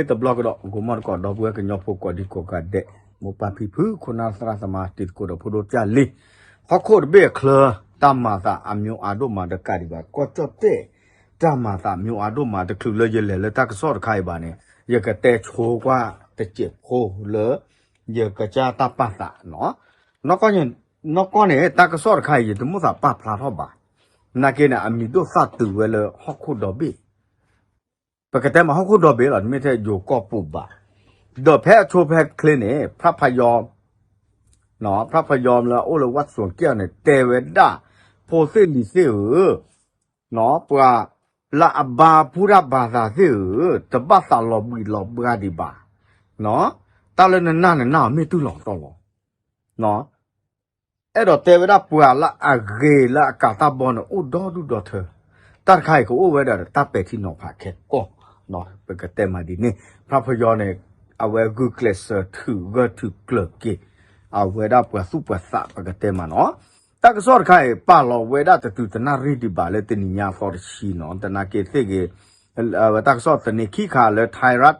တဘျီကဒီး ဂီၤမီၢ်တကိး ဒီပုၢ်ဝဲၢ်ကညီဖိကိးဒံကိးဂၤဒဲး မိၢ်ပၢ်ဖံဖု ခိၣ်နၢ်သရၣ်သမါ တံၤသကိးဒီးဖိဒိၣ်ကၢ်လံ, ဟီၣ်ခိၣ်တဘ့ၣ်အချၢ တၢ်မၤသးအမျိုးအါဒိၣ်မးတကးဒံးဘၣ် ကီၢ်ကၠီၣ်တဲၣ် တၢ်မၤသးအမျိုးအါဒိၣ်မး တချုးလၢယလဲၤလၢတၢ်ကစီၣ်တခါအံၤဘၣ်န့ၣ် ယကတဲဆိကွၢ်တစဲးဖိလၢ ယကစၢ်တၢ်ပာ်သးနီၤ, နီၢ်ကီၢ်န့ၣ် တၢ်ကစီၣ်တခါအံၤ ယတမိၣ်သးပာ်ဖျါထီၣ်ဘၣ်, နာ်က့န့ၣ် အမံၤဒိၣ်သၣ်တုၤဝဲလၢဟီၣ်ခိၣ်ဒီဘ့ၣ် ပကတဲမးဟီၣ်ခိၣ်ဒီဘ့ၣ်လီၤ တမ့ၢ်ထဲယိၤကီၢ်ပူၤဘၣ်, ဒီးဖဲအဆိဖဲချ့န့ၣ် ဖရၣ်ဖယီ ဖရၣ်ဖယီလၢအအိၣ်လၢဝၣ်စူၤကဲၣ်န့ၣ် တဲဝဲဒၣ် ဖိသ့ၣ်လံၤသ့ၣ်ဧၢ, ပှၤလၢအဘါဘူၣ်တၢ်ဘါသးသ့ၣ်ဧၢ, တဘၣ်သးလီၤဘှံးလီၤဘှါဒံးဘၣ်, တၢ်လၢနနၢ်နနၢ်အီၤမ့ၢ်တုၤလီၤတီလီၤ အဲၣ်ဒိးတဲဝဲဒၣ်ပှၤလၢအဂ့ၤလၢအကးတၢ်ဘီန့ၣ် အိၣ်ဒီဒူၣ်ဒီထၢ, တၢ်တခါအံၤကအိၣ်ဝဲဒၣ်ဒီးတၢ်ပဲာ်ထံနီၤဖးခဲကိာ်, ပကတဲမးဒ်န့ၣ် ဖရၣ်ဖယီန့ၣ် အဝဲဂုာ်ကျဲးစၢးထုးဂၢၢ်ထုးကျၢၤက့ၤ အဝဲဒၣ်ပှၤသူၣ်ပှၤသးပကတဲမးနီၤ, တၢ်ကစီၣ်တခါအံၤ ပာ်လီၤဝဲဒၣ်တတုၤတနၣ်ရံၣ်ဒံးဘၣ်လၢတနံၤညါအသီတဆံနီၤ, သနာ်က့သ့ၣ်ဂ့ၤ အဝဲတၢ်ကစီၣ်သန့ခံခါလၢ Thai Rat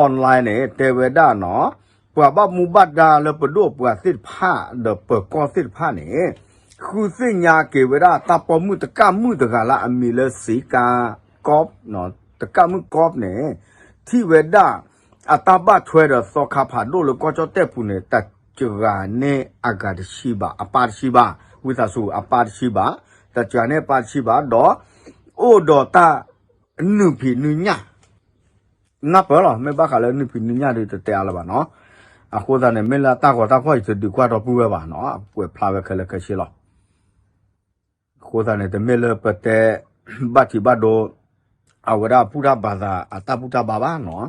Online န့ၣ် တဲဝဲဒၣ်နီၤ, ပှၤဘၣ်မူဘၣ်ဒါလၢပဒိၣ်ပှၤသ့ၣ်တဖၣ် ဒီးပၢၤကီၢ်သ့ၣ်တဖၣ်န့ၣ် ဃုသ့ၣ်ညါက့ၤဝဲဒၣ်တၢ်ပိာ်မုၣ်တကၢ်မုၣ်တဂၤလၢအမံၤလၢ စံကါ ကီး, တကၢ်မုၣ်ကီးန့ၣ် ထံၣ်ဝဲဒၣ် အတၢ်ဘၣ်ထွဲဒီးသီခါဖးဒိၣ်လၢကီၢ်ကၠီၣ်တဲၣ်ပူၤန့ၣ် တစှၤန့ၢ်အဂၤတဆံဘၣ်, အပၢ်တဆံဘၣ်, ဝံသးစူၤအပၢ်တဆံဘၣ်, တစှၤန့ၢ်အပၢ်တဆံဘၣ်, ဒီးအိၣ်ဒီးတၢ်နုာ်ဖံးနုာ်ညၣ် နၢ်ပၢၢ်လီၤ, မ့ၢ်ဘၣ်ဃးလၢနုာ်ဖံးနုာ်ညၣ်ဒီးတတဲအါလၢၤဘၣ်နီၤ, အဃိသတးန့ၣ် မ့ၢ်လၢတၢ်ဂီၤတၢ်ဖီၣ်အံၤတဒုးကွၢ်ဒီပုၢ်ဝဲၢ်ဘၣ်နီၤ, ကွဲးဖျါဝဲခဲလၢာ်ခဲဆ့လီၤ. အဃိသတးန့ၣ် တမ့ၢ်လၢပတဲ ဘၣ်ထံးဘၣ်ဒိ အဝဲဒၣ်ဘူၣ်တၢ်ဘါသး အတၢ်ဘူၣ်တၢ်ဘါဘၣ်နီၤ,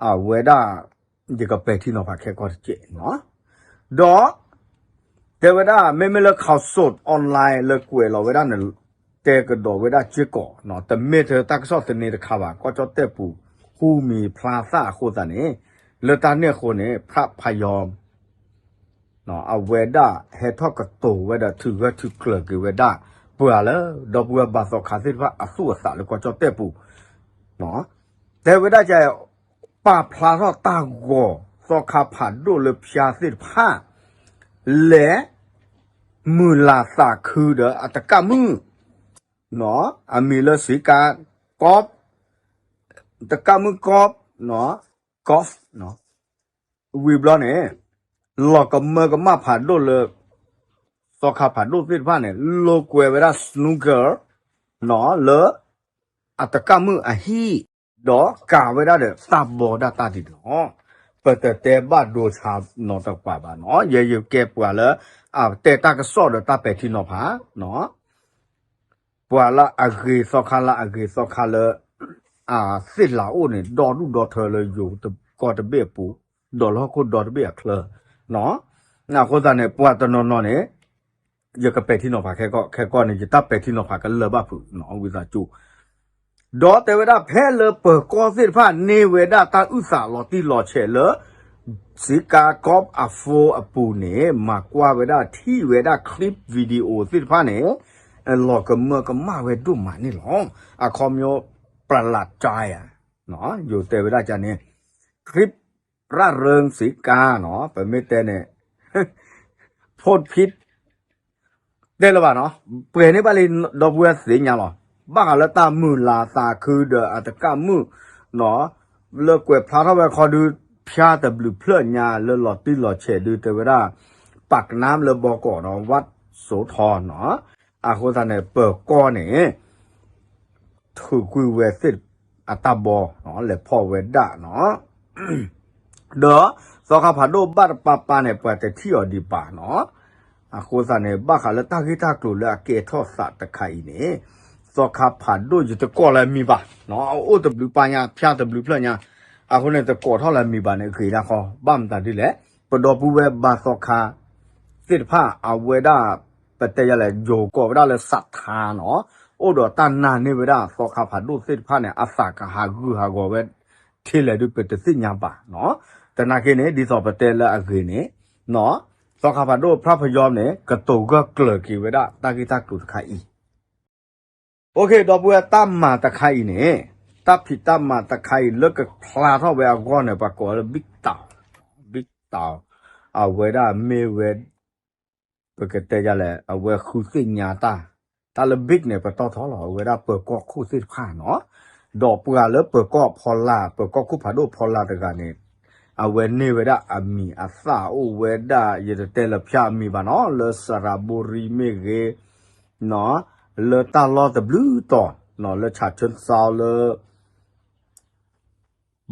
အဝဲဒၣ် ယကပဲာ်ထံနီၤဖးခဲကီၢ်တကဲးနီၤ, ဒီး တဲဝဲဒၣ် မ့မ့ၢ်လၢ Khaosod Online လၢကွဲးလီၤဝဲဒၣ်န့ၣ် တဲကဒီးဝဲဒၣ်စ့ၢ်ကီးနီၤ, တမ့ၢ်ထဲတၢ်ကစီၣ်သန့တခါဘၣ်, ကီၢ်ကၠီၣ်တဲၣ်ပူၤ ဃူမံၤဖျါသၣ်အဃိသတးန့ၣ် လၢတၢ်န့ၣ်အဃိန့ၣ် ဖရၣ်ဖယီ အဝဲဒၣ်ဟဲထီၣ်ကတိၤဝဲဒီးထုးဂၢၢ်ထုးကျၢၤက့ၤဝဲဒၣ် ပှၤလၢ ဒီပုၢ်ဝဲၢ်ဘါသီခါသ့ၣ်တဖၣ်အသူၣ်အသးလၢကီၢ်ကၠီၣ်တဲၣ်ပူၤ, တဲဝဲဒၣ်က ပာ်ဖျါထီၣ်တၢ်ဂီၤသီခါဖးဒိၣ်လၢဖၠါသ့ၣ်တဖၣ် လဲၤ မုၢ်လၢ်သးခုဒီးအတကၣ်မုၣ် အမံၤလၢစံကါ ကီး တကၣ်မုၣ်ကီး ကီး ဝံၤဘျီန့ၣ် လီၤကမၢကမၣ်ဖးဒိၣ်လၢ သီခါဖးဒိၣ်သ့ၣ်တဖၣ်န့ၣ် လိာ်ကွဲဝဲဒၣ် snooker လၢ အတကၣ်မုၣ်အဟံၣ် ဒီးကၤဝဲဒၣ်ဒီးတၢ်ဘီဒၣ်တၢ်ဒ်န့ၣ်လီၤ. ပတတဲဘၣ်ဒိဆါနီတကပၤဘၣ်နီၤ, ယဲယကဲပှၤလၢ အတဲတၢ်ကစီၣ်ဒီးတၢ်ပဲာ်ထံနီၤဖး ပှၤလၢအဂ့ၤသီခါလၢအဂ့ၤသီခါလၢ အသ့ၣ်လၤအိၣ်န့ၣ် ဒီဒူၣ်ဒီထၢလၢယိၤကီၢ်တဘ့ၣ်အပူၤ, ဒီးလၢဟီၣ်ခိၣ်ဒီတဘ့ၣ်အချၢနီၤ. အဃိသတးန့ၣ် ပှၤတနီၤနီၤန့ၣ် ယကပဲာ်ထံနီၤဖးခဲကီၢ်, ခဲကီၢ်န့ၣ် ယတၢ်ပဲာ်ထံနီၤဖးကလၢာ်ဘၣ်ဖုးနီၤ, ဝံသးစူၤ ဒီးတဲဝဲဒၣ်ဖဲလၢပၢၤကီၢ်သ့ၣ်တဖၣ်န့ၢ်ဝဲဒၣ်တၢ်အုၣ်သးလီၤတံၢ်လီၤဆဲးလၢ စံကါကီးအ phone အပူၤန့ၣ် မၤကွၢ်ဝဲဒၣ်ထံၣ်ဝဲဒၣ် clip video သ့ၣ်တဖၣ်န့ၣ် လီၤကမၢကမၣ်ဝဲဒိၣ်မးန့ၣ်လီၤ. အခီပညီ ပျၢ်လၢ်တၢ်ယၤ ယိၤတဲဝဲဒၣ်ကန့ၣ် clip ရၣ်ရၢစံကါနီၤ, ပမ့ၢ်တဲန့ၣ် ဖိတ်ဖိတ် တဲလၢၤဘၣ်နီၤ, ပှဲၤန့ၢ်ဘၣ်လံ ဒီပုၢ်ဝဲၢ်သ့ၣ်ညါလီၤ. ဘၣ်ဃးလၢတၢ်မုၢ်လၢ်သးခုဒီးအတကၣ်မုၣ်နီၤ, လၢကွဲးဖျါထီၣ်ဝဲခီဒု ဖၠါတဘျုးဖျၢၣ်ညါလၢလီၤတံၢ်လီၤဆဲးဒု တဲဝဲဒၣ် ပာ်ကနါလၢဘီကီးနီၤ, ဝၣ်စိထီနီၤ, အဃိသတးန့ၣ် ပၢၤကီၢ်န့ၣ် ထုးကွံာ်ဝဲသ့ၣ်အတၢ်ဘီနီၤ, လဲၤဖီၣ်ဝဲဒၣ်နီၤ. ဒီးသီခါဖးဒိၣ်ဘၣ်တပၤပၤန့ၣ် ပှၤတထံၣ်အီၤဒံးဘၣ်နီၤ. အဃိသတးန့ၣ် ဘၣ်ဃးလၢတၢ်ဂ့ၢ်တၢ်ကျိၤလၢအကဲထီၣ်သးတခါအံၤန့ၣ် သီခါဖးဒိၣ်ယတကိးလၢအမံၤဘၣ်နီၤ, အအိၣ်တဘျုးပၤညါ ဖၠါတဘျုးဖျၢၣ်ညါ, အဃိန့ၣ် တကိးထီၣ်လၢအမံၤဘၣ်န့ၣ် ဂ့ၤဒၣ်ဃီ, ဘၣ်မတၤဒ်လဲၣ်, ပဒီပုၢ်ဝဲၢ်ဘါသီခါသ့ၣ်တဖၣ် အဝဲဒၣ် ပတဲယၤလဲၣ် ယိၤကိးဝဲဒၣ်လၢစးထါနီၤ, အိၣ်ဒီးတၢ်နာ်န့ၢ်ဝဲဒၣ်သီခါဖးဒိၣ်သ့ၣ်တဖၣ်န့ၣ် အသးကဟးဂူာ်ဟးဂီၤဝဲ ထဲလဲၣ်ဒုးပတသ့ၣ်ညါဘၣ်နီၤ. သနာ်က့န့ၣ် ဒ်သိးပတဲလၢအဂ့ၤန့ၣ် သီခါဖးဒိၣ်ဖရၣ်ဖယီန့ၣ် ကတိၤဂၢၢ်ကျၢၤက့ၤဝဲဒၣ်တၢ်ဂ့ၢ်တၢ်ကျိၤတခါအံၤ. အိၣ်ခ့ ဒီပုၢ်ဝဲၢ် တၢ်မၤတခါအံၤန့ၣ် တၢ်ဖံးတၢ်မၤတခါအံၤလၢကဖျါထီၣ်ဝဲအဂီၢ်န့ၣ် ပှၤကိးလၢ big town, big town, အဝဲဒၣ်မ့ၢ်ဝဲ ပကတဲယလဲၣ် အဝဲဃုသ့ၣ်ညါတၢ်, တၢ်လၢ big န့ၣ် ပတီၢ်ထီၣ်လီၤ အဝဲဒၣ်ပၢၤကီၢ်ခိၣ်သ့ၣ်တဖၣ်နီၤ, ဒီးပှၤလၢပၢၤကီၢ်ဖီလာ် ပၢၤကီၢ်ခိၣ်ဖးဒိၣ်ဖီလာ်တဂၤန့ၣ် အဝဲန့ၢ်ဝဲဒၣ်အမံၤအသၣ်အိၣ်ဝဲဒၣ် ယတတဲလၢဖျါအမံၤဘၣ်နီၤ လၢစရၤဘူရံမ့ၢ်ဂ့ၤ လၢတၢ်လီၢ်တဘျုးတီၤ လၢဆးခၠၢၣ်သီလၢ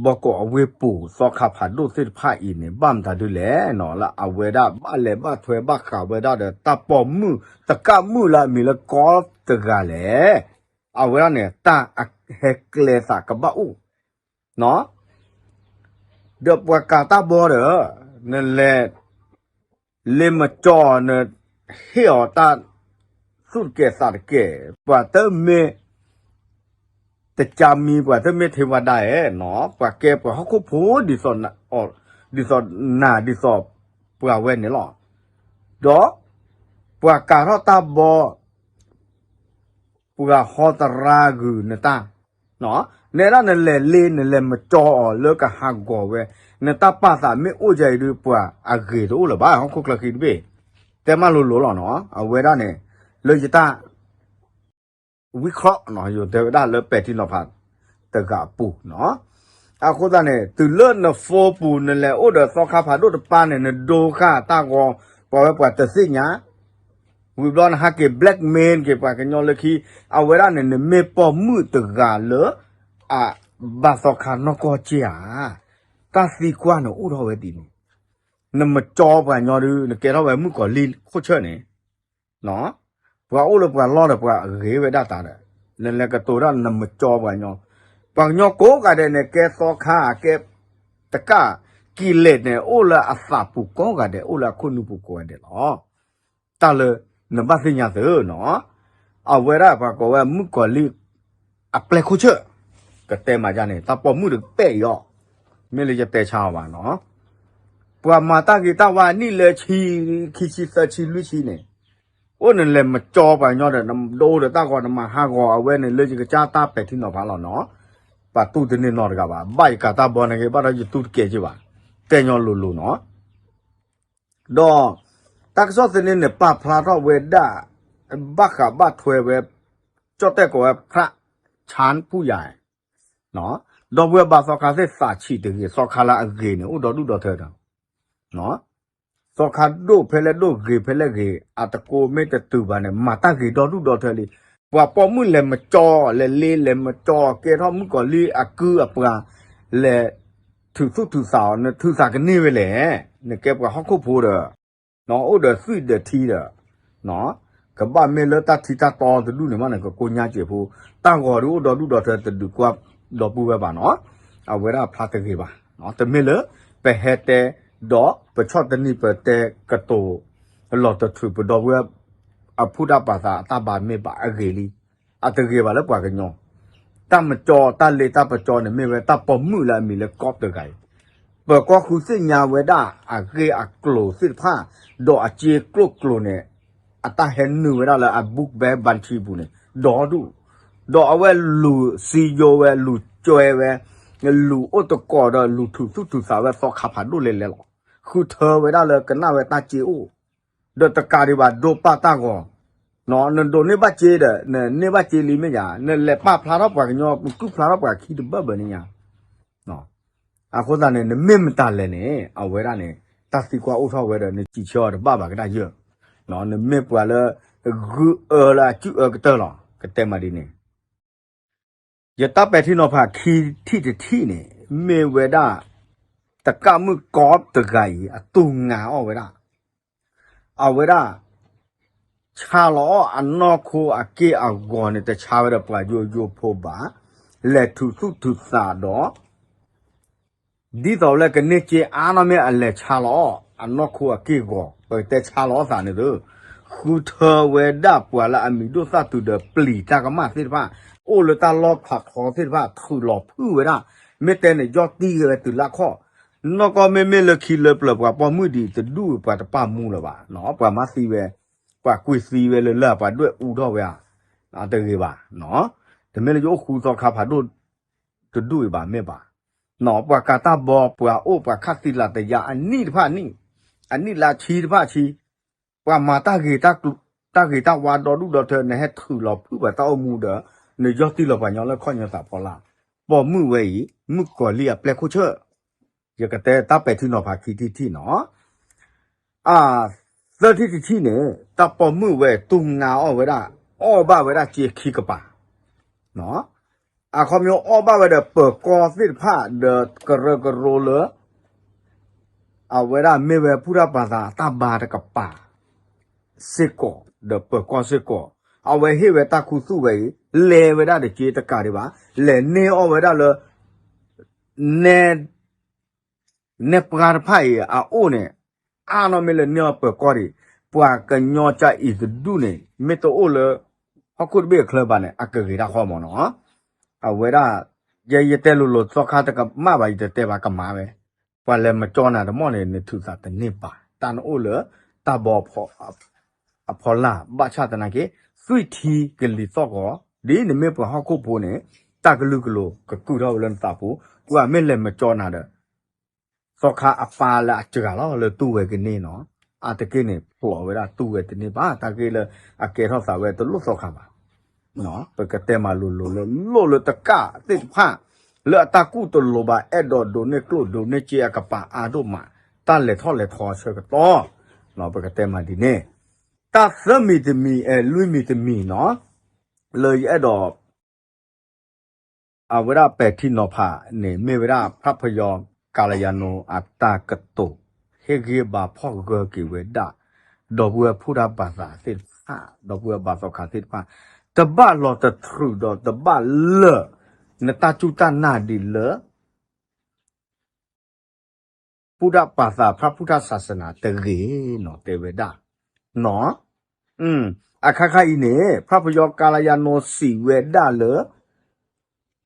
ဘီကီးအဝ့ၢ်ပူၤ သီခါဖးဒိၣ်သ့ၣ်တဖၣ်အံၤန့ၣ် ဘၣ်မတၤဒုလဲၣ်နီၤ လၢအဝဲဒၣ်ဘၣ်လဲၤဘၣ်ထွဲဘၣ်ဃးဝဲဒၣ်ဒီး တၢ်ပိာ်မုၣ်တကးမုၣ်လၢအမံၤလၢကီတဂၤလဲၣ်, အဝဲဒၣ်န့ၣ် တၢ်အဟဲကျဲသးကဘၣ်အိၣ် ဒီးပှၤကၤတၢ်ဘီဒီး နလဲၤ လ့မကၠီ နဟ့ၣ်အီၤတၢ်သူၣ်တကဲးသးတကဲး, ပှၤတမ့ၢ် တကးမံၤ ပှၤတမ့ၢ်ထေဝါဒၣ်ဧဲနီၤ, ပှၤကဲပှၤဟီၣ်ခိၣ်ဖိဒ်သိး ဒ်သိးနၤဒ်သိးပှၤဝဲန့ၣ်လီၤ. ဒီး ပှၤကၤထီၣ်တၢ်ဘီ ပှၤဟီသရၣ်ဂုာ်နတၢ်, နဲဒၣ်နလဲၤလ့နလဲၤမကၠီအီၤလၢကဟးဂီၤဝဲ, နတၢ်ပာ်သးမ့ၢ်အိၣ်ယၤအံၤဒုး ပှၤအဂ့ၤတအိၣ်လၢၤဘၣ် ဟီၣ်ခိၣ်ချၢဃံတဘ့ၣ်, တဲမးလိၤလိၤလီၤနီၤ, အဝဲဒၣ်န့ၣ် လၢယတၢ် ဝံခီ ယတဲဝဲဒၣ်လၢပဲာ်ထံနီၤဖးတဂၤအပူၤနီၤ, အဃိသတးန့ၣ် တုၤလၢန phone ပူၤ နလဲၤအိၣ်ဒီးသီခါဖးဒိၣ်တပၤန့ၣ် နဒိဃာ်တၢ်ဂီၤ ပှၤဝဲပှၤတသ့ၣ်ညါ ဝံၤဘျီနဟးက့ၤ blackmail က့ၤပှၤကညီလၢခံ, အဝဲဒၣ်န့ၣ် နမ့ၢ်ပိာ်မုၣ်တဂၤလၢ အဘၣ်သီခါနီၢ်ကီၢ်က့ဧါ, တၢ်သံကွၢ်န့ၣ်အိၣ်ထီၣ်ဝဲဒ်န့ၣ်, နမကၠီပှၤကညီဒုး နကဲထီၣ်ဝဲမုၣ်ကီၤလံၢ်ခိၣ်ဆၢၣ်န့ၣ် ပှၤအိၣ်လၢပှၤလီၢ်ဒီးပှၤအဂ့ၤဝဲဒၣ်တၢ်ဒီး နလဲၤကတိၤတၢ်နမကၠီပှၤကညီ, ပှၤကညီကိးဂၤဒဲးန့ၣ် ကဲသီခါ ကဲတကၣ် ကံးလဲးန့ၣ် အိၣ်လၢအသးပူၤကိးဂၤဒဲး အိၣ်လၢအခိၣ်နူာ်ပူၤကိးဂၤဒဲးလီၤ. တၢ်လၢနဘၣ်သ့ၣ်ညါသုနီၤ, အဝဲဒၣ်ပှၤကိးဝဲမုၣ်ကီၤလံၢ် အပျဲၢ်ခိၣ်ဆၢၣ်, ကတဲမးယါန့ၣ် တၢ်ပိာ်မုၣ်တကပာ်အံၤအီၤ, မ့ၢ်လၢယတဲဆါအီၤဘၣ်နီၤ, ပှၤမၤတၢ်ဂ့ၤတၢ်ဝါနံၣ်လၢဆံ, ခံဆံသၢဆံလွံၢ်ဆံန့ၣ်, အိၣ်နလဲၤမကၠီပှၤကညီဒီး နဒိဒီးတၢ်ဂီၤ နမၤဟးဂီၤအဝဲန့ၣ် လၢယကစၢ်တၢ်ပဲာ်ထံနီၤဖးလီၤနီၤ, ပှၤတူၢ်တန့ၢ်နီတဂၤဘၣ်, ဘၣ်ယကၤတၢ်ဘီန့ၣ်ဂ့ၤ ဘၣ်ဒီးယတူၢ်တကဲးက့ဘၣ်, တဲညီလိၤလိၤနီၤ ဒီး တၢ်ကစီၣ်သန့န့ၣ် ပာ်ဖျါထီၣ်ဝဲဒၣ် ဘၣ်ဃးဘၣ်ထွဲဝဲ ကၠီၣ်တဲၣ်ကိးဝဲ ဖရၣ်ဆၣ်ဖူယၤ, ဒီပုၢ်ဝဲၢ်ဘါသီခါသ့ၣ်သးဆံးတဂ့ၤ သီခါလၢအဂ့ၤန့ၣ် အိၣ်ဒီဒူၣ်ဒီထၢဒီး သီခါဒိၣ်ဖဲလဲၣ်ဒိၣ်ဂ့ၤဖဲလဲၣ်ဂ့ၤ အတကိးမ့ၢ်တတုၤဘၣ်န့ၣ် မၤတၢ်ဂ့ၤဒီဒူၣ်ဒီထၢလံ. ပှၤပိာ်မုၣ်လဲၤမကၠီ လဲၤလ့လဲၤမကၠီ ကဲထီၣ်မုၣ်ကီၤလံၢ်အကုၢ်အပှၤ လဲၤ ထုးသူၣ်ထုးသးအီၤ နထုးသးကန့ၢ်ဝဲလဲၣ်. နကဲပှၤဟီၣ်ခိၣ်ဖိဒီး အိၣ်ဒီးသွံၣ်ဒီးထံဒီး ကဘၣ်မ့ၢ်လၢတၢ်ထံတၢ်တီတဒူၣ်န့ၣ်မးန့ၣ် ကကိညါစဲးဖိ တၢ်ဂီၤဒုးအိၣ်ဒီဒူၣ်ဒီထၢတဒုးကွၢ်ဒီပုၢ်ဝဲၢ်ဘၣ်နီၤ. အဝဲဒၣ်ဖျါတဂ့ၤဘၣ်. တမ့ၢ်လၢ ပဟဲတဲ ဒီးပဆီၣ်တနံၤပတဲကတိၤ လီၤတထုးပဒီပုၢ်ဝဲၢ် အဖုၣ်တၢ်ပာ်သးအတၢ်ဘၣ်မ့ၢ်ဘၣ်အဂ့ၤလံ. အတဂ့ၤဘၣ်လၢပှၤကညီ တၢ်မကၠီတၢ်လ့တၢ်ပကၠီန့ၣ် မ့ၢ်ဝဲတၢ်ပိာ်မုၣ်လၢအမံၤလၢကီးတဂၤအံၤ ပၢၤကီၢ်ဃုသ့ၣ်ညါဝဲဒၣ်အဂ့ၢ်အကျိၤသ့ၣ်တဖၣ် ဒီးအစ့ကျိၣ်ကျိၤန့ၣ် အတၢ်ဟဲနုာ်ဝဲဒၣ်လၢအ book bag ဘါထံပူၤန့ၣ် ဒီဒူၣ်, ဒီးအဝဲလူၤစံယိဝဲ လူၤကွဲဝဲ လူၤအိၣ်သကိးဒီးလူၤထုးသူၣ်ထုးသးဝဲသီခါဖးဒိၣ်လဲၣ်လဲၣ်လီၤ. ဃုထၢဝဲဒၣ်လၢကနၣ်ဝဲတၢ်စ့အိၣ် ဒီးတကးဒံးဘၣ်ဒိပာ်တၢ်ဂီၤ, နဒိးန့ၢ်ဘၣ်စ့ဒီး နန့ၢ်ဘၣ်စ့လံမ့ၢ်ယါ, နလဲၤပာ်ဖျါထီၣ်ပှၤကညီ နကုၢ်ဖျါထီၣ်ပှၤခံတဘၢၣ်ဘၢန့ၣ်ညါ. အဃိသတးန့ၣ် နမ့ၢ်မတၤလဲၣ်န့ၣ် အဝဲဒၣ်န့ၣ် တၢ်သံကွၢ်အိၣ်ထီၣ်ဝဲဒီး နစံးဆၢအီၤတဘၣ်ဘၣ်ကဒါယၢၢ်, နမ့ၢ်ပှၤလၢ ဂုၢ်အၢလၢအစုၣ်အၢကတၢၢ်လီၤ. ကတဲမးဒ်န့ၣ် ယတၢ်ပဲာ်ထံနီၤဖးခံထံၣ်တထံၣ်န့ၣ် မ့ၢ်ဝဲဒၣ် တကၣ်မုၣ်ကီးတဂၤအံၤ အတူၢ်ငါအီၣ်ဝဲဒၣ် အဝဲဒၣ် ဆါလီၤအီၣ်အနီၢ်ခိအက့ၢ်အဂီၤန့ၣ် တဆါဝဲဒီးပှၤယိယိဖိဘၣ်, လဲၤထုးသူၣ်ထုးသးဒီး ဒ်သိးလၢကန့ၢ်စ့အါနီၢ်မ့ၢ်အလဲၤဆါလီၤအီၣ်အနီၢ်ခိအက့ၢ်အဂီၤ ပကတဲဆါလီၤအီၣ်သးန့ၣ်သု, ဃုထၢဝဲဒၣ်ပှၤလၢအမံၤဒိၣ်သၣ်တုၤဒီးပျံၤတၢ်ကမၣ်သ့ၣ်တဖၣ်, အိၣ်လၢတၢ်လီၢ်ဖးထီသ့ၣ်တဖၣ် ထုးလီၤဖုၣ်ဝဲဒၣ်, မ့ၢ်တဲန့ၣ် ယီၢ်တံၢ်ဝဲတုၤလၢခီၣ်, နီၢ်ကီၢ်မ့မ့ၢ်လၢခံလၢပျၢၤ ပှၤပိာ်မုၣ်ဒံးတဒူၣ်ပှၤတပာ်မူလၢၤဘၣ်, ပှၤမၤသံဝဲ, ပှၤကွံာ်သံဝဲလၢလၢပှၤဒွဲၣ်အူထီၣ်ဝဲဧါ, တဂ့ၤဘၣ်, တမ့ၢ်လၢယအိၣ်ဃူသီခါဖးဒိၣ် တဒူၣ်အံၤဘၣ်မ့ၢ်ဘၣ်. ပှၤကၤတၢ်ဘီ ပှၤအိၣ်ပှၤခးသံလၢတယါအနံၣ်တဖၣ်နံၣ်, အနံၣ်လၢဆံတဖၣ်ဆံ, ပှၤမၤတၢ်ဂ့ၤ တၢ်ဂ့ၤတၢ်ဝါဒီဒူၣ်ဒီထၢ နဟဲထုးလီၤဖုၣ်ပှၤတၢ်အိၣ်မူဒီး နယီၢ်တံၢ်လီၤပှၤကညီလၢခီၣ်ညီသးဖီလာ်, ပိာ်မုၣ်ဝဲအံၤ မုၣ်ကီၤလံၢ်အပျဲၢ်ခိၣ်ဆၢၣ် ယကတဲတၢ်ပဲာ်ထံနီၤဖးခံထံၣ်တထံၣ်နီၤ. အ သၢထံၣ်တထံၣ်န့ၣ် တၢ်ပိာ်မုၣ်ဝဲတူၢ်ငါအီၣ်ဝဲဒၣ် အီၣ်ဘၣ်ဝဲဒၣ်စ့ခံကပၤ, အခီပညီအီၣ်ဘၣ်ဝဲဒီးပၢၤကီၢ်သ့ၣ်တဖၣ်ဒီးကရၢကရိလၢ အဝဲဒၣ်မ့ၢ်ဝဲဖုၣ်တၢ်ပာ်သးအတၢ်ဘါတကပၤ စ့ၢ်ကီး ဒီးပၢၤကီၢ်စ့ၢ်ကီး, အဝဲဟ့ၣ်ဝဲတၢ်ခူသူၣ်ဝဲအံၤ လဲၤဝဲဒၣ်တက့တကးဒံးဘၣ်, လဲၤန့ၢ်အီၣ်ဝဲဒၣ်လၢ နဲ နဲပှၤတဖၣ်အံၤအအိၣ်န့ၣ် အါနီၢ်မ့ၢ်လၢန့ၢ်အီၣ်ပၢၤကီၢ်ဒံး, ပှၤကညီကအံၤတဒူၣ်န့ၣ် မ့ၢ်တအိၣ်လၢ ဟီၣ်ခိၣ်တဘ့ၣ်အချၢဘၣ်န့ၣ် အကဂ့ၤတၢ်ဃီမးနီၤ. အဝဲဒၣ် ယဲယတဲလိၤလိၤ သီခါတကမၣ်ဘၣ် ယတတဲဘၣ်ကမၣ်ဝဲ, ပှၤလဲၤမကၠီနၤတမီၢ်န့ၣ် နထုးသးတန့ၢ်ဘၣ်, တၢ်နအိၣ်လၢ တၢ်ဘီ အဖီလာ် ဘၣ်ဆၣ်သနာ်က့ သွံၣ်ထံကလံၤသီၣ်ဂီၤ ဒ်နမ့ၢ်ပှၤဟီၣ်ခိၣ်ဖိန့ၣ် တၢ်ကလုာ်ကလိၤကကုၢ်ထီၣ်ဝဲလၢနသးပူၤ, ပှၤမ့ၢ်လဲၤမကၠီနၤဒီး သီခါအပၢ်လၢအစှၤလီၤလၢတူၢ်ဝဲကန့ၢ်နီၤ, အါတက့ၢ်န့ၣ် ဖျိးဝဲဒၣ်တူၢ်ဝဲတန့ၢ်ဘၣ်, တၢ်ဂ့ၢ်လၢအကဲထီၣ်သးဝဲတလိၣ်သီခါဘၣ်. ပကတဲမၤလိၤလိၤလၢ လိၣ်လၢတကးသ့ၣ်တဖၣ် လၢအတၢ်ကူၣ်တလိၤဘၣ် အဲၣ်ဒိးဒိးန့ၢ်ကျိၣ်ဒိးန့ၢ်စ့အကပၤအါဒိၣ်မး, တၢ်လဲၤထီၣ်လဲၤထီဆၢကတီၢ်, ပကတဲမၤဒ်န့ၣ်, တၢ်သၢမံၤတမံၤ အဲၣ် လွံၢ်မံၤတမံၤနီၤ, လၢယအဲၣ်ဒိး အဝဲဒၣ်ပဲာ်ထံနီၤဖးန့ၣ် မ့ၢ်ဝဲဒၣ်ဖးဖယီကၤလယၤနိအတၢ်ကတိၤ ဟ့ၣ်ဂံၢ်ဘါဖီၣ်ဂၢၢ်က့ၤဝဲဒၣ် ဒီပုၢ်ဝဲၢ်ဖုၣ်တၢ်ဘၣ်သးသ့ၣ်တဖၣ် ဒီပုၢ်ဝဲၢ်ဘါသီခါသ့ၣ်တဖၣ် တဘၣ်လီၤတထြူးဒီးတဘၣ်လၢာ် နတၢ်စူၢ်တၢ်နာ်ဒ်လၢ ဖုၣ်တၢ်ပာ်သး ဖးဖုၣ်တၢ်ဆးစနၤတဂ့ၤနီၤ တဲဝဲဒၣ်, နီၤ, အခါခါအံၤန့ၣ် ဖးဖယီကၤလယၤနိစံးဝဲဒၣ်လၢ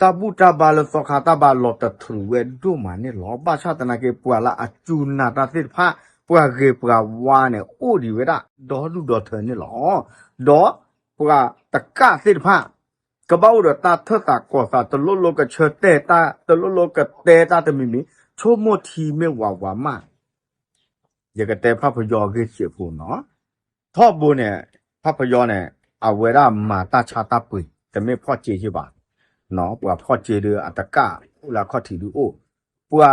တၢ်ဘူၣ်တၢ်ဘါလၢသီခါတၢ်ဘါလီၤတထြူးဝဲဒိၣ်မးန့ၣ်လီၤ. ဘၣ်ဆၣ်သနာ်က့ ပှၤလၢအစူၢ်နာ်တၢ်သ့ၣ်တဖၣ် ပှၤဂ့ၤပှၤဝါန့ၣ် အိၣ်ဒံးဝဲဒၣ် ဒီဒူၣ်ဒီထၢန့ၣ်လီၤ. ဒီးပှၤတကးသ့ၣ်တဖၣ် ကဘၣ်အိၣ်ဒီးတၢ်ထၢၣ်သးကီၤသး တလိၣ်လိကဆၢတဲာ်တၢ် တလိၣ်လိကတဲတၢ်တမံၤမံၤ ဆိကမိၣ်ထံမ့ၢ်ဝးဝးမး ယကတဲဖးဖယီအဂ့ၢ်စဲးဖိနီၤ, ထီဘိန့ၣ် ဖးဖယီန့ၣ် အဝဲဒၣ်မၤတၢ်ဆါတၢ်ပှ့ၤ တမ့ၢ်ဖီၣ်စ့ယ့ၢ်ဘၣ်, ပှၤဖီၣ်စ့ဒီးအတကး အိၣ်လၢအခီၣ်ထံးဒုးအိၣ်, ပှၤ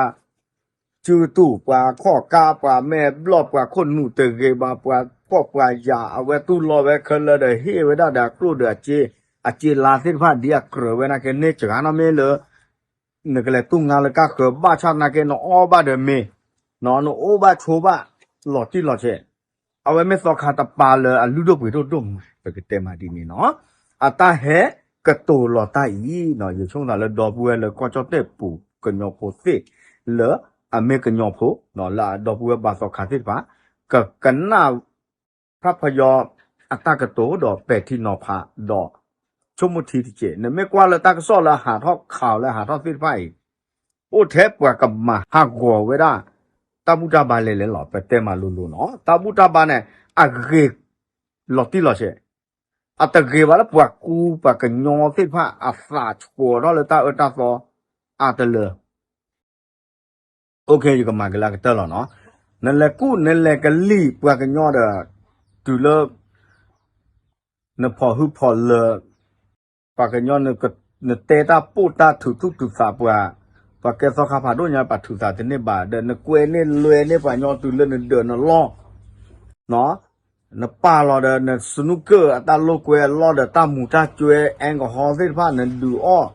စုတူၢ် ပှၤခီၣ်ကါ ပှၤမဲာ်ဘျီၣ် ပှၤခိၣ်နူာ်တဂ့ၤဘၣ် ပှၤဖှီၣ်ပှၤယာ် အဝဲတူၢ်လီၤဝဲခဲလၢာ်ဒီးဟ့ၣ်ဝဲဒၣ်ဒီးအကျိၣ်ဒီးအစ့ အစ့လါသ့ၣ်တဖၣ်ဒ်အကြၢးဝဲနာ်က့န့ၣ် စှၤနီၢ်မ့ၢ်လၢ နကလဲၤတူၢ်ငါလၢကါဃၢၤဘၣ်ဆၣ်သနာ်က့ နအီၣ်ဘၣ်ဒီးမ့ၤ, နအိၣ်ဘၣ်ဆိးဘၣ် လီၤတံၢ်လီၤဆဲး, အဝဲမ့ၢ်သီခါတပၤလၢအလုၢ်ဒိၣ်ပှ့ၤဒိၣ်ဒိၣ်မး ပကတဲမးဒ်န့ၣ်နီၤ, အတၢ်ဟဲကတိၤလီၤတၢ်အံၤနီၤ ယဆိကမိၣ်သးလၢဒီပုၢ်ဝဲၢ်လၢကီၢ်ကၠီၣ်တဲၣ်ပူၤကညီဖိသ့ၣ် လၢအမ့ၢ်ကညီဖိ လၢအဒီပုၢ်ဝဲၢ်ဘါသီခါသ့ၣ်တဖၣ် ကကနၣ် ဖးဖယီ အတၢ်ကတိၤဒီးပဲာ်ထံနီၤဖးဒီး ဆိကမိၣ်ထံတက့ၢ်. နမ့ၢ်ကွၢ်လၢတၢ်ကစီၣ်လၢဟးထီၣ်ခးလၢဟးထီၣ်သ့ၣ်တဖၣ်အံၤ အိၣ်ထဲပှၤကမၤဟးဂီၤဝဲဒၣ် တၢ်ဘူၣ်တၢ်ဘါလဲၤလဲၤလီၤ ပတဲမၤလိၤလိၤနီၤ. တၢ်ဘူၣ်တၢ်ဘါန့ၣ် အဂ့ၤလီၤတံၢ်လီၤဆဲး, အတဂ့ၤဘၣ်လၢပှၤကူပှၤကညီသ့ၣ်တဖၣ် အသးဆှီထီၣ်လၢတၢ်အၢတၢ်သီအါတလၢ OK ယကမၤက့ၤလၢအကတၢၢ်လီၤနီၤ. နလဲၤကူၣ်နလဲၤကလံၢ်ပှၤကညီဒီး တုၤလၢ နဖီၣ်ဟုဖီၣ်လၢာ် ပှၤကညီ နတဲတၢ်ပိာ်တၢ်ထုးသူၣ်ထုးသးပှၤ, ပှၤကဲသီခါဖးဒိၣ်ညါ ပှၤထုးသးတန့ၢ်ဘၣ် ဒီးနကွဲန့ၢ်လွဲန့ၢ်ပှၤကညီတုၤလၢနဒၢးနလီၢ် နပာ်လီၤဒီးနစနူကၢၢ်အတၢ်လိာ်ကွဲအလီၢ်ဒီးတၢ်မူၤတၢ်ကွဲ အဲကဟီသ့ၣ်တဖၣ်နဒုးအီၣ်,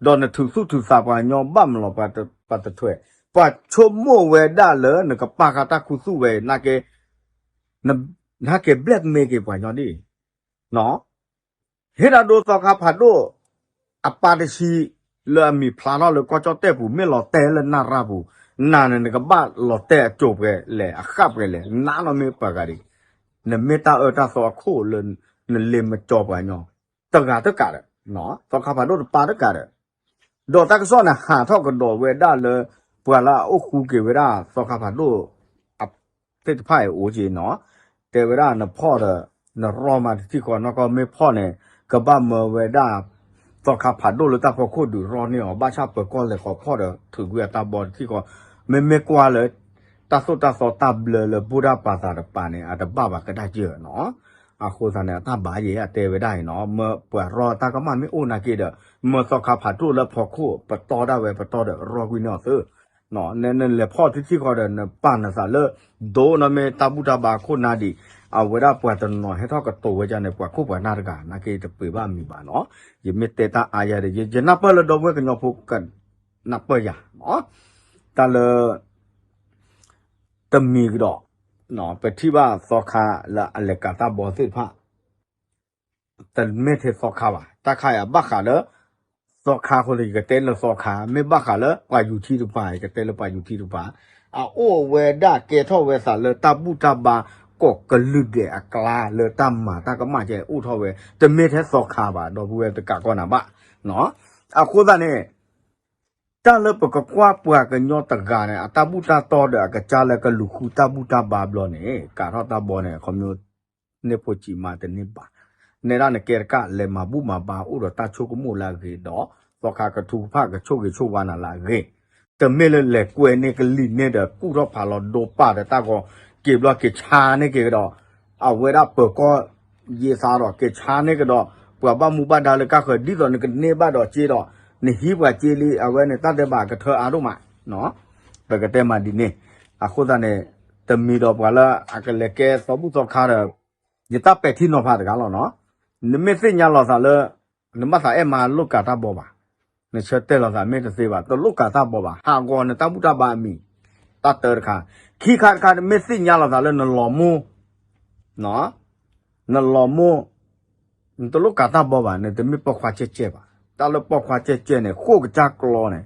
ဒီးနထုးသူၣ်ထုးသးပှၤကညီဘၣ်မလီၤ ပှၤတထွဲး, ပှၤဆိကမိၣ်ဝဲဒၣ်လၢနကပာ်ဃာ်တၢ်ခူသူၣ်ဝဲအံၤ နာ်က့ နဟဲက့ၤ blackmail က့ၤပှၤကညီဒ်အံၤ ဟ့ၣ်ဒၣ်ဒိသီခါဖးဒိၣ် အပၢ်တဆံ လၢအမံၤဖျါထီၣ်လၢကီၢ်ကၠီၣ်တဲၣ်ပူၤ မ့ၢ်လီၤတဲာ်လၢနရၢ်ပူၤ, နၤန့ၣ် နကဘၣ်လီၤတဲာ်အစိၤပှဲၤလဲၣ် အဃၣ်ပှဲၤလဲၣ် နနီၢ်မ့ၢ်ပှၤဂၤဒံး, နမ့ၢ်တၢ်အၢတၢ်သီအခိၣ်လၢ နလ့မကၠီပှၤကညီ တဂၤတကးဒီး သီခါဖးဒိၣ်တပၢ်တကးဒီး ဒီးတၢ်ကစီၣ်န့ၣ် ဟးထီၣ်ကဒီးဝဲဒၣ်လၢ ပှၤလၢအအိၣ်ဃူက့ၤဝဲဒၣ် သီခါဖးဒိၣ် သ့ၣ်တဖၣ်အံၤအိၣ်က့ၤနီၤ, တဲဝဲဒၣ်နဖီၣ်ဒီး နရီမၤတထံၣ်ဃီနီၢ်ကီၢ်မ့ၢ်ဖီၣ်န့ၣ် ကဘၣ်မၢဝဲဒၣ် သီခါဖးဒိၣ်လၢတၢ်ဖီခိၣ်ဒုးရီန့ၢ်အီၤ ဘၣ်ဆၣ်ပၢၤကီၢ်လဲၤဃီၤဖီၣ်ဒီး ထုးကွံာ်အတၢ်ဘီတထံၣ်ဃီ, မ့မ့ၢ်ကွၢ်လၢ တၢ်သိၣ်တၢ်သီတၢ်ဘျၢလၢ ဗုဒ္ဓဘာသာ တပၤန့ၣ် အတဘၣ်ဘၣ်ကဒါက့ၤနီၤ. အဃိသတးန့ၣ် အတၢ်ဘၣ်ယဲၢ်အတဲဝဲဒၣ်အံၤနီၤ, မ့ၢ်ပှၤရီတၢ်ကမၣ်မ့ၢ်အိၣ်နာ်က့ဒီး မ့ၢ်သီခါဖးဒိၣ်လၢဖီခိၣ် ပတီၢ်ဒၣ်ဝဲပတီၢ်ဒီးရီကွံာ်န့ၢ်အီၤသု နလဲၤဖီၣ်တထံၣ်ဃီဒီး နပာ်နသးလၢ ဒိၣ်နီၢ်မ့ၢ်တၢ်ဘူၣ်တၢ်ဘါခိၣ်နၢ်ဒံး, အဝဲဒၣ်ပှၤတနီၤဟဲထီၣ်ကတိၤဝဲဒ်န့ၣ် ပှၤခိၣ်ပှၤနၢ်တဂၤ နာ်က့တပှ့ၤဘၣ်မံၤဘၣ်နီၤ. ယမ့ၢ်တဲတၢ်အါယၤဒီး ယနၢ်ပၢၢ်လၢဒီပုၢ်ဝဲၢ်ကညီဖိကနၢ်ပၢၢ်ယၤနီၤ. တၢ်လၢ တမံၤကဒီး ပထံၣ်ဘၣ်သီခါလၢအလဲၤကၤတၢ်ဘီသ့ၣ်တဖၣ် တမ့ၢ်ထဲသီခါဘၣ်. တၢ်ခါအံၤအဘၣ်ဃးလၢ သီခါအဃိ ယကတဲလၢသီခါ, မ့ၢ်ဘၣ်ဃးလၢပှၤယူၤထံတပၤ ယကတဲလၢပှၤယူၤထံတပၤ, အအိၣ်ဝဲဒၣ်ကဲထီၣ်ဝဲသးလၢတၢ်ဘူၣ်တၢ်ဘါ ကိးကလုာ်ဒဲးအကျါလၢတၢ်မၤတၢ်ကမၣ်ကဲအိၣ်ထီၣ်ဝဲ, တမ့ၢ်ထဲသီခါဘၣ် ဒီပုၢ်ဝဲၢ်တကးကီၢ်နၤဘၣ်. အဃိသတးန့ၣ် တၢ်လၢပကကွၢ်ပှၤကညီတဂၤန့ၣ် အတၢ်ဘူၣ်တၢ်တီဒီးအကစၢ်လၢကလူၤဃုတၢ်ဘူၣ်တၢ်ဘါဘျီန့ၣ် ကၤထီၣ်တၢ်ဘီန့ၣ် ခီဖျိန့ၢ်ဖိစံးမါတန့ၢ်ဘၣ်. နဲဒၣ်နကဲတကးလဲၤမၤဘူၣ်မၤဘါအိၣ်ဒီးတၢ်ဆိကမိၣ်လၢအဂ့ၤဒီး သီခါကထုကဖၣ်ကဆိၣ်ဂ့ၤဆိၣ်ဝါနၤလၢအဂ့ၤ, တမ့ၢ်လၢလဲၤကွဲန့ၢ်ကလံၤန့ၢ်ဒီးကူၣ်ထီၣ်ဖးလီၤဒိပာ်ဒီးတၢ်ဂီၤက့ၤဘျီက့ၤဆါန့ၢ်က့ၤကဒီး အဝဲဒၣ်ပၢၤကီၢ်ယဲသးဒီးက့ၤဆါန့ၢ်ကဒီး ပှၤဘၣ်မူဘၣ်ဒါလၢကါဃၢၤ ဒ်သိးနကန့ၢ်ဘၣ်ဒီးစ့ဒီး နဟံးပှၤစ့လံ အဝဲန့ၣ်တၢ်ဒဲးဘးကထၢအါဒိၣ်မး ပကတဲမးဒ်န့ၣ်. အဃိသတးန့ၣ် တမံၤဒီးပှၤလၢအကလဲၤကဲသီဘူၣ်သီခါဒီး ယတၢ်ပဲာ်ထံနီၤဖးတဂၤလီၤနီၤ. နမ့ၢ်သ့ၣ်ညါလီၤသးလၢ နဘၣ်သးအဲၣ်မၤလိာ်ကၤတၢ်ဘီဘၣ်. နဆၢတဲာ်လီၤသးမ့ၢ်တသ့ဘၣ် တလိၣ်ကၤတၢ်ဘီဘၣ် ဟးဂီၤနတၢ်ဘူၣ်တၢ်ဘါအမံၤ, တၢ်တၢတခါ, ခံခါတခါ နမ့ၢ်သ့ၣ်ညါလီၤသးလၢနလီၤမိၢ် နလီၤမိၢ် နတလိၣ်ကၤတၢ်ဘီဘၣ် နတမ့ၢ်ပိာ်ခွါကဲကဲဘၣ်. တၢ်လၢပိာ်ခွါကဲကဲန့ၣ် ဃိၣ်ကစၢ်ကျီန့ၣ်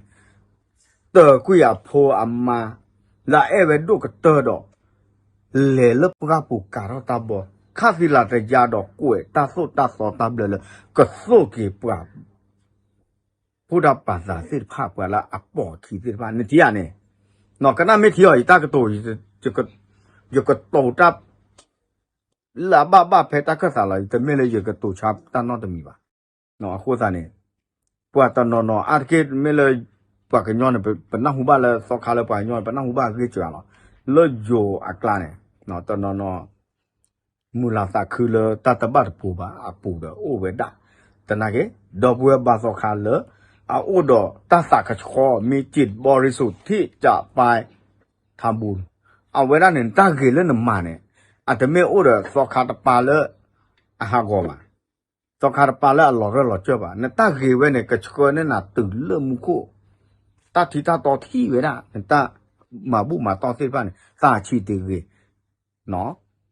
တၢၤကွံာ်အဖိအမါ လၢအအဲၣ်ဝဲဒိၣ်ကတၢၢ်ဒီး လဲၤလၢပှၢ်ပူၤကၤထီၣ်တၢ်ဘီ ခါသံလးတယါဒီးကွဲးတၢ်သိၣ်တၢ်သီတၢ်ဘျၢလၢ ကသိၣ်က့ၤပှၤ ဗုဒ္ဓဘာသာ သ့ၣ်တဖၣ် ပှၤလၢအပိာ်အခံသ့ၣ်တဖၣ် နထံၣ်ဧါန့ၣ်, ကနၣ်မ့ၢ်ထံအီၤ ယတၢ်ကတိၤ ယကတိၤတၢ် လၢအဘၣ်ဘၣ်ဖဲတၢ်ခၢၣ်သးလီၤ တမ့ၢ်လၢယကတိၤဆါတၢ်နီတမံၤဘၣ်. အဃိသတးန့ၣ် ပှၤတနီၤနီၤ အါတက့ၢ်မ့ၢ်လၢ ပှၤကညီန့ၣ် ပနၢ်ဟူဘၣ်လၢသီခါလၢပှၤကညီန့ၣ် ပနၢ်ဟူဘၣ်အဂ့ၢ်စှၤလီၤ. လၢယိၤအကျါန့ၣ် တနီၤနီၤ မုာ်လၤသးခုလၢတၢ်တဘၣ်တပူၤဘၣ်အပူၤဒီးအိၣ်ဝဲဒၣ်, သနာ်က့ ဒီပုၢ်ဝဲၢ်ဘါသီခါလၢ အအိၣ်ဒီးတၢ်သးကဆှီ မ့ၢ်စံးဘီရံစူး ထံၣ်ကၠးပၢၢ် ထါဘူ, အဝဲဒၣ်န့ၣ် နတၢ်ဂ့ၤလၢနမၤန့ၣ် အတမ့ၢ်အိၣ်ဒီးသီခါတပၤလၢ အဟးဂီၤဘၣ်, သီခါတပၤလၢအလီၤရၢၢ်လီၤစၢၢ်ဘၣ်, နတၢ်ဂ့ၤဝဲန့ၣ် ကဆှၢန့ၢ်နၤတုၤလၢမူခိၣ်, တၢ်ထံတၢ်တီထံၣ်ဝဲဒၣ် နတၢ်မၤဘူၣ်မၤတီၢ်သ့ၣ်တဖၣ်န့ၣ် သးဆံးတဂ့ၤ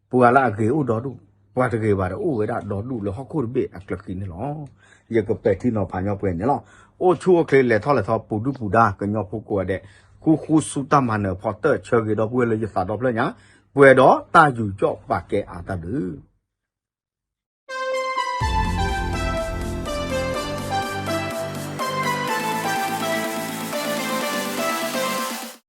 ပှၤလၢအဂ့ၤအိၣ်ဒီဒူၣ်, ပှၤတဂ့ၤဘၣ်ဒီးအိၣ်ဝဲဒၣ်ဒီဒူၣ်လၢဟီၣ်ခိၣ်တဘ့ၣ်အကျၢၤခံန့ၣ်လီၤ. ယကပဲာ်ထံနီၤဖးညီပှဲၤန့ၣ်လီၤ. အိၣ်ဆူၣ်အိၣ်ချ့လဲၤထီၣ်လဲၤထီ ပူၤဒုၣ်ပူၤဒါ ကညီဖိကိးဂၤဒဲး ဃူဃူဆူတၢ်မၤနၢၤဖီတၢၢ် ဆၢဂ့ၤဒီပုၢ်ဝဲၢ်လၢယသးဒီဖျၢၣ်ညါ, ပှဲၤဒီးတၢ်ယူးယီၣ်ပာ်ကဲအါတၢ်ဘျုး